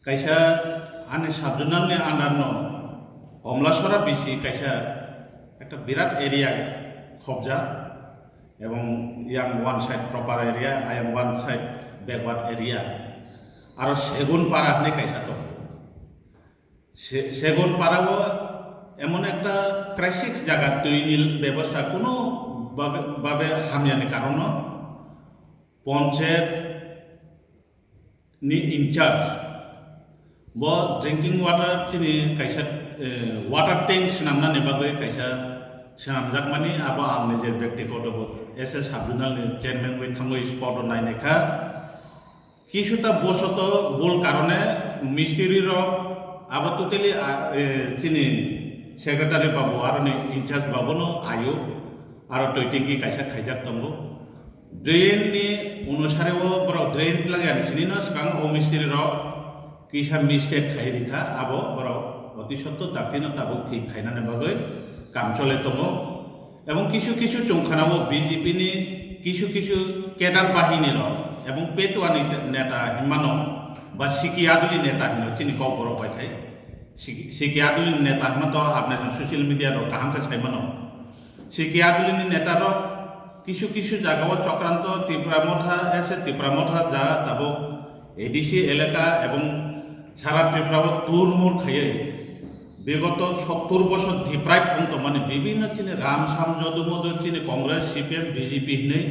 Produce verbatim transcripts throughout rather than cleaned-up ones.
Kaisa ani sub-zonal ni under no Komlasora bisi kaisa ekta birat area khobja, ebong yang one side proper area, ayang one side backward area, aro Segun Para hinwi kaisa tongo. Se-, Segun Para o emon ekta crisis jaga, twi ni bebosta kuno babe, babe hamya ni karon no ponchayat ni in charge. Bo drinking water chini kaisa, eh, water tank swnamnani bagwi kaisa swnamjakmani, abo ang nije byaktigoto bo S S sub-zonal ni chairman bai thangwi spot o nainai kha. Kisuta bosoto bul karone mistiri rok abo totally, ah, eh, chini secretary babu aroni in charge babu no ayo. Aro twi tingki kaisa khaijak tongo. Drain ni onusare o borok drain twlang ya sini no swkang o mistiri rok kisa mistake khai rikha, abo borok oti sotto dakti no tabuk thik khainani bagwi kam chole tongo. Ebong kisu kisu chwng khana o B J P ni kisu kisu cadre bahini rok ebong Petua ni neta hinmano ba Siki Aduli neta hino chini kok borok bai khai. Siki, Siki Aduli neta hinma to apne social media rok kaham khe sai mano. Siki Adulini netarok kisu kisu jagao Chokranto Tipra Motha, S A Tipra Motha ja tabuk A D C elaka ebong sara Tripura o turmur khaiwi bigoto sottur bosor deprive wng tongmani bibhinno chini Ram Sam Jodu Modu chini Congress, C P M, B J P hinwi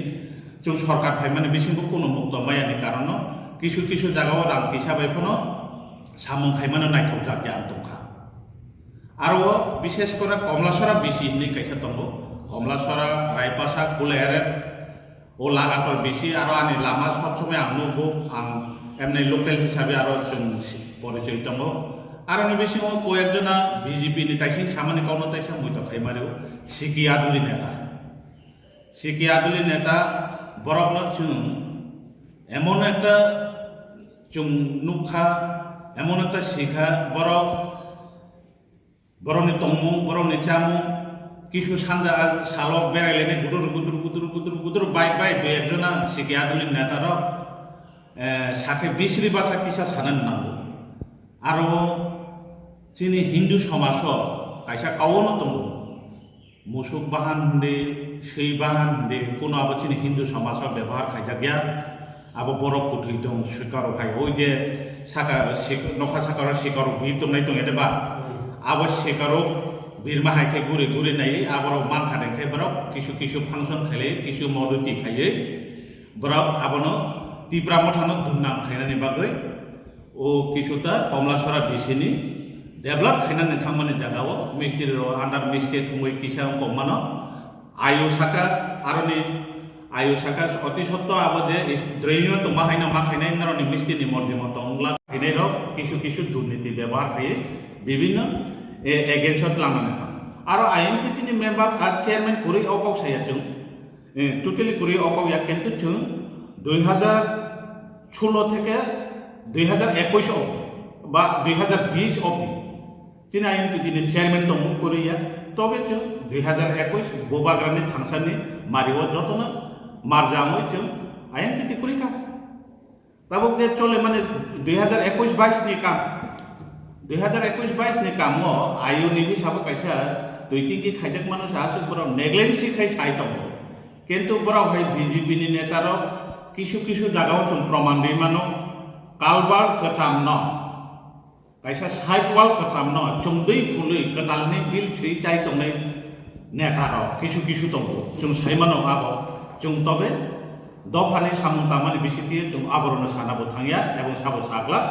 chwng sorkar phaimani bisingo kunu mukto mayani karonno kisu kisu jagao rang kisa bai phano samung khaimano naithokjakya ang tongkha. Aro o bishes kore Komlasora bisi hinwi kaisa tongo. Komlasora, Raipasa, Kuleret, o lagator bisi aro ani lama sob somoi ang nugo, ang emni local hisabe aro chwng si-, porichoi tongo. Aroni bisingo koyekjona B J P ni taising samani kokno taisa muitok khai mario, Siki Aduli neta. Siki Aduli neta borokno chwng emon ekta chwng nukha, emon ekta sikha, borok Borokni tongmung, borokni chamung, kisu sanja a salo berai lainai gudur gudur gudur gudur gudur bai bai dui ekjona Siki Aduli neta rok, eh, sakhe bisri basa kisa sanani nango. Aro chini Hindu somaj o kaisa kau no tongo. Musuk bahan hindi, swi bahan hindi, kuno abo chini Hindu somaj o bebohar khaijak ya. Abo borok kwthwi tong sikaro hai, oi je saka sik-, nokha sakaro sikaro bir tongnai tong ede ba? Abo sikaro birma hai khe guri guri nai, aborok man kha deng khe borok kisu kisu function khailai, kisu modoti khaiwi borok abono Tipra Mothano dumnam khainani bagwi o kisuta Komlasora bisini develop khainani thangmani jagao mistri rok under mistake wngwi kisa wngkok mano. Ayu saka, aroni ayu saka oti sotto abo je is-, drain-o tongma haino ma khainai norokni mistini morji moto wngla khainai rok kisu kisu durniti bebohar khaiwi bibinno, e, against-o twlangnani thang. Aro I N P T ni member ar chairman kwrwi o kok saya chwng, e, totally kwrwi o kok ya, kintu chwng dui hazar solo theke dui hazar ekush obdi ba dui hazar bish obdi. Chini I N P T ni chairman tongo Korea, tobe chwng dui hazar ekush Bubagrani thangsani mario jotono marjamwi chwng I N P T kwrwi kha. Tabuk je chole mani dui hazar ekush bais ni kam, dui hazar ekush bais ni kamo ayuni hisabo kaisa twi tingki khaijak mano sa aswk borok negligence khai sai tongo. Kintu borok hai B J P ni neta rok kisu kisu jagao chwng proman rwi mano, culvert kwcham no. Kaisa side wall kwchamno chwngdwi phulwi kwtalni bill swi chai tongnai neta rok kisu kisu tongo. Chwng sai mano abo. Chwng tobe dophani samung tangmani bisingtwi chwng aborokno sana bo thangya ebong sabo saglak.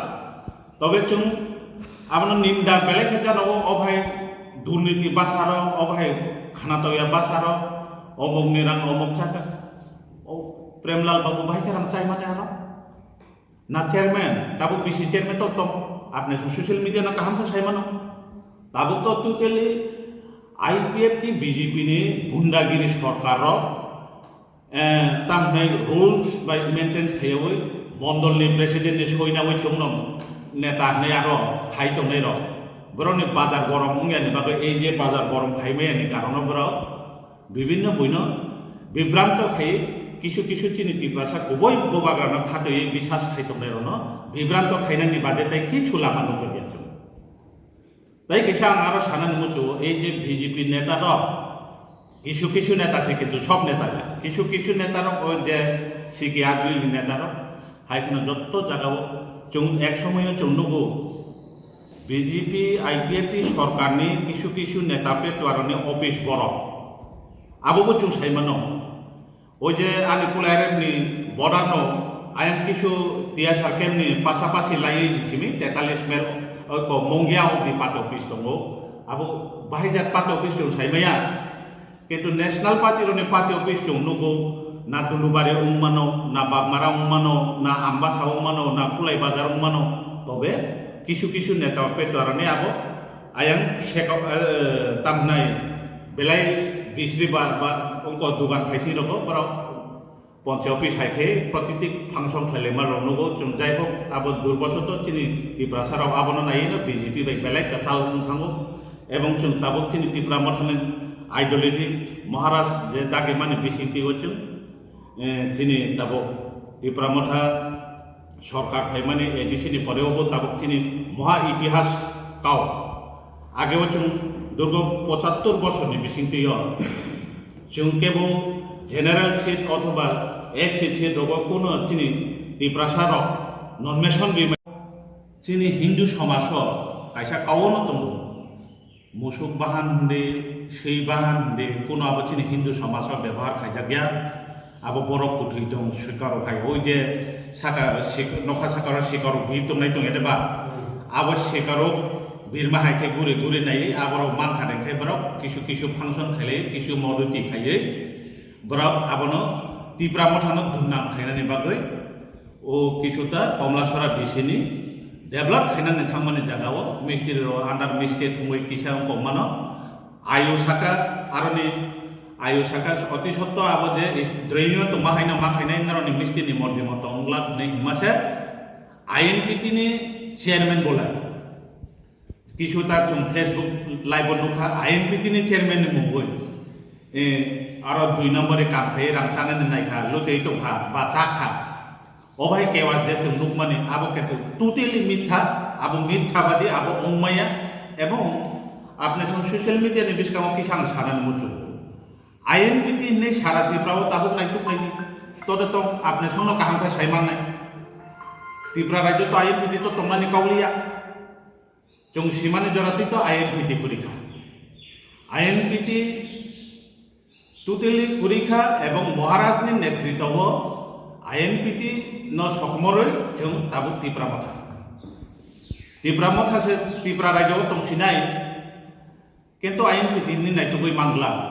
Tobe chwng abono ninda belai khe jano o, o bhai durniti bwsarok, o bhai khana toya bwsarok, omokni rang omok chakha. O Premlal babu bhai khe rang chai mani aro. Na chairman, tabuk bisi chairman to tong, apni song social media no kaham khe sai mano. Tabuk to totally I P F T B J P ni gundagiri sorkar rok, eh, tamhnai rules bai maintain khaiyawi, mondol ni president ni soinawi chwngno neta hnai aro khai tongnai rok. Borok ni bazar gorom wngya ni bagwi ei je bazar gorom khai maya ni karon no borok Bibhinno buino bibranto khai kisu kisu chini Tiprasa kubui bubagrano khatwi bisas khai tongnai rokno bibranto khainani bade tai kichu lama nukjakya chwng. Tai kisa ang aro sanani muchungo, ei je B J P neta rok, kisu kisu neta se kintu sob neta ya, kisu kisu neta rok o je C K R ni neta rok, hai kheno jotto jagao chwng ek somoyo chwng nugo, B J P I P F T sorkarni kisu kisu neta petuaroni office borok. Abobo chwng sai mano. O je ani Kulairemni borderno ayang kisu T S R campni pasapasi laiwi simi tetalis mile oi ko Mongia obdi party office tongo. Abo bahai jat party office chwng sai maya. Kintu National Party rokni party office chwng nugo, na Dulubari wng mano, na Bagmara wng mano, na Ambasa wng mano, na Kulai Bazar wng mano, tobe kisu kisu neta petuaroni abo ayang seko, eh, tamnai belai bisri ba, ba wngko dugan phaising rogo borok ponchi office hai khe protiti function khlailaima rok nugo chwng, jai hok abo durbosoto chini Tiprasa rok abono naiwi no B J P bai belai kwchal wng thango. Ebong chwng tabuk chini Tipra Mothani ideology Maharaj je dagimani bisingtwi o chwng, eh, chini tabuk Tipra Motha sorkar phaimani A D C ni poreo bo tabuk chini moha itihas kao. Ageo chwng durgo pochattor bosorni bisingtwi o chwng kebo general seat othoba ex seat rogo kuno chini Tiprasa rok nomination rimai. Chini Hindu somaj o kaisa kaono tongo, musuk bahan hwnwi, swi bahan hwnwi, kuno abo chini Hindu somaj o bebohar khaijak ya. Abo borok kwthwi tong swikaro hai, oi je saka, sik-, nokha sakaro sikaro bir tongnai tong ya de ba? Abo sikaro birma hai khe guri guri naiwi aborok mankha de khe borok kisu kisu function khailai, kisu moduti khaiwi borok abono Tipra Mothano dumnam khainani bagwi o kisu ta Komlasora B C ni develop khainani thangmani jagao mistri rok under mistri thumwi kisa wngkok mano. Ayu saka, aroni ayu saka oti sotto abo je is-, drain o tongma haino ma khainai noroni mistri ni morji moto wngla hwnwi hima se I N P T ni chairman bola. Kisu ta chwng Facebook live o nukha, I N P T ni chairman ni mungwi. Eh, aro dui number e kam khai rang chanani naikha, lutei tongkha, ba chakha. O bai kewa je chwng nukmani, abo khe totally mitha, abo mitha badi, abo wngmaya, ebong apne song social media ni bwskango kisa ang sanani muchungo. I N P T hinwi sara Tripura o tabuk naituk naidi, tode tong apne songno kaham khe sai mannai. Tripura rajyo to I N P T to tongnani kauliya. Chwng simani jora twi to I N P T kwrwi kha. I N P T totally kwrwi kha ebong Maharaj ni netritwo o I N P T no sokmorwi chwng tabuk Tipra Motha. Tipra Motha se Tipra rajyo o tong sinai, kintu I N P T ni naitugwi mangla.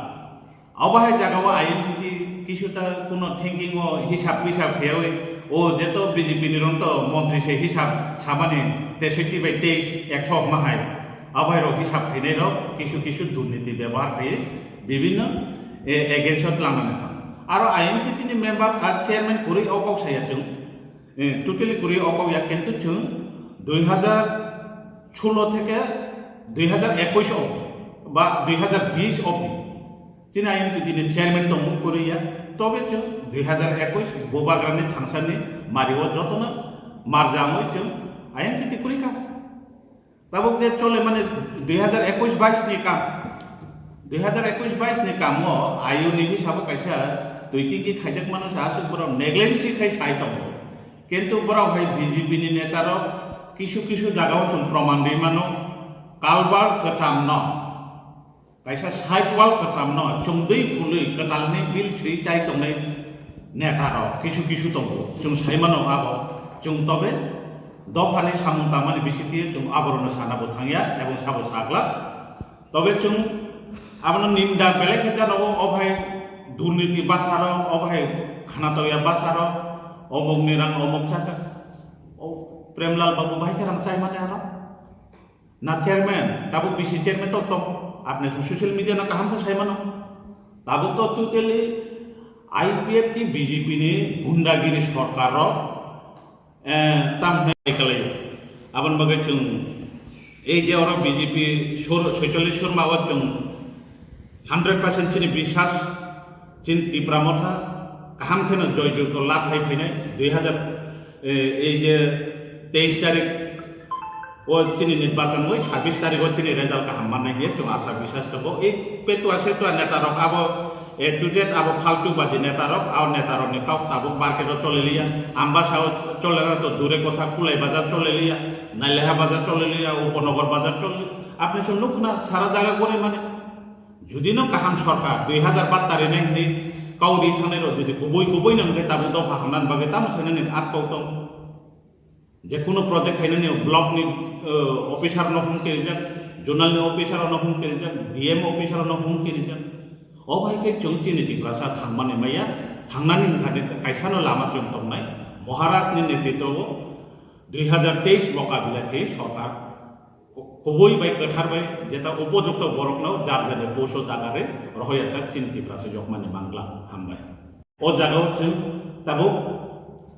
Abo hai jagao I N P T kisuta kuno thinking o hisab pisab khaiwi, o jeto B J P ni ronto montri se hisab samani tesoiti bai teis ekso hwnma hai. Abo hai rok hisab khainai rok kisu kisu durniti bebohar khaiwi bibinno, eh, against o twlangnani thang. Aro I N P T ni member ar chairman kwrwi o kok saya chwng. Eh, totally kwrwi o kok ya, kintu chwng dui hazar solo theke dui hazar ekush obdi ba dui hazar bish obdi chini I N P T ni chairman tongmo kwrwi ya, tobe chwng dui hazar ekush Bubagrani thangsani mario jotono marjamwi chwng I N P T kwrwi kha. Tabuk je chole mani dui hazar ekush bais ni kam, dui hazar ekush bais ni kamo ayuni hisabo kaisa twi tingki khaijak mano sa aswk borok negligence khai sai tongo. Kintu borok hai B J P ni neta rok kisu kisu jagao chwng proman rwi mano, culvert kwcham no, kaisa side wall kwcham no chwngdwi phulwi kwtalni bill swi chai tongnai neta rok kisu kisu tongo. Chwng sai mano abo chwng tobe dophani samung tangmani bisingtwi chwng aborokno sana bo thangya ebong sabo saglak. Tobe chwng abono ninda belai khe jano o, o bhai durniti bwsarok, o bhai khana toya bwsarok, omokni rang omok chakha. O Premlal babu bahai khe rang chai mani aro. Na chairman, tabuk B C chairman to tong. Apne song social media no kaham khe sai mano. Tabuk to totally I P F T B J P ni gundagiri sorkar rok, eh, tam hwnwi kalai. Aboni bagwi chwng ei je oro B J P sur-, soicholish surma o chwng hundred percent chini biswas, chini Tipra Motha kaham kheno joy joy ko lab khai phainai dui hazar, eh, ei je Teis tarik o chini nirbachon oi, sabis tarik o chini result kaham mannai hiye chwng asa biswas tongo. Ei petua setua neta rok abo A to Z abo faltu baji neta rok, abo neta rok ni kok tabuk market o chole liya, Ambasa o chole na to dure kotha, Kulai bazar chole liya, Naileha bazar chole liya, Upanagar bazar chole liya. Apni song nukna sara jaga gori mani. Judi no kaham sorkar dui hazar battari nai hinwi kauri thangnai rok judi kubui kubui no hwnkhe tabuk dopha hamnani bagwi tamo khainani atkok tong. Jekunu project khainani block ni, eh, officer no humki rijak, zonal ni officer no humki rijak, D M officer no humki rijak. O bai khe chwng chini Tiprasa thangmani maya, thangnani hwnkha de kaisa no lama chwng tongnai. Maharaj ni netritwo o dui hazar teis mokabila khe sorkar ku-, kubui bai kwthar bai jeta upojukto borokno jar jar ni post o dagarwi rohorya sak chini Tiprasa yokmani mangla hambai. O jagao chwng tabuk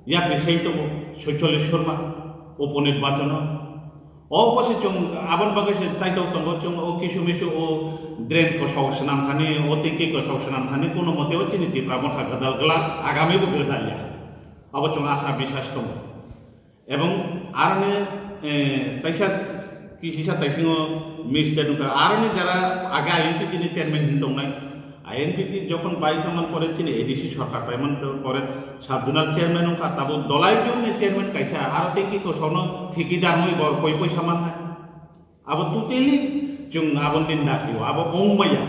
yapri sai tongo Soicholish Sharma uponirbachano. O posi chwng aboni bagwi se chaitok tongo chwng o kisu misu o drain kosok swnam thani, o tengki kosok swnam thani, kono mote o chini Tipra Motha gwdal gwlak, agami bo gwdal ya. Abo chwng asa biswas tongo. Ebong aroni, eh, taisa kisisa taisingo mistake wngkha. Aroni jara age I N P T ni chairman hin tongnai. I N P T jokhon bai thangman pore chini A D C sorkar paiman pore sub zonal chairman wngkha, tabuk Dolai Jung ni chairman kaisa, aro tengki kosokno thikidar wngwi bo koi poisa mannai. Abo totally chwng abo ninda khaio, abo wngmaya.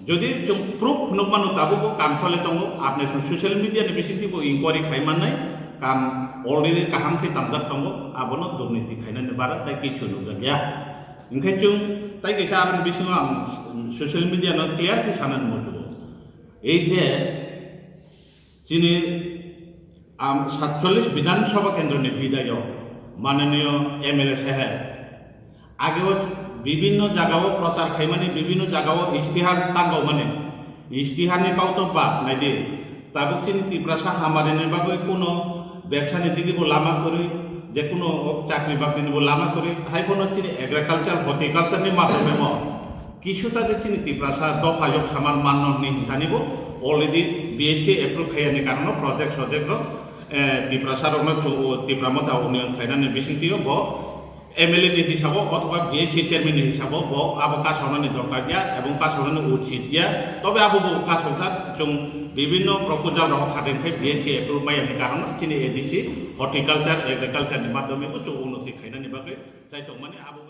Jodi chwng proof phunukmano tabukbo kam chole tongo, apni chwng social media ni bisingtwi bo inquiry khai mannai, kam already kaham khe tamjak tongo, abono durniti khainani bara tei kichu nukjakya. Hinkhe chwng tei kaisa aboni bisingo ang social media no clear khe sanani muchungo. Ei je Chini, am, satchollish Bidhan Sabha Kendro ni bidayok, mananiyo M L A saheb, ageo bibinno jagao prochar khaimani, bibinno jagao istihar tangaumani, istihar ni kauto ba naidi, tabuk chini Tiprasa hamari ni bagwi kuno bebsa ni digi bo lama kwrwi, je kuno chakri bakri ni bo lama kwrwi, hai phano chini agriculture, horticulture ni madhyome mo Kisu ta de chini Tiprasa dopha yok samar manno hwnwi hinthani bo already B H E approve khaiyani karon no project sojek rok, eh, Tiprasa rok no chu-, Tipra Motha union khlainani bisingtwi o bo M L A ni hisabo othoba B H E chairman ni hisabo bo abo kasaunani dorkar ya ebong kasaunani uchit ya, tobe abo bo kasaukha chwng bibinno proposal rok khaden khai B H E approve maiyani karon no chini A D C horticulture, agriculture ni madhyome bo chwng unnoti khainani bagwi chaitokmani abo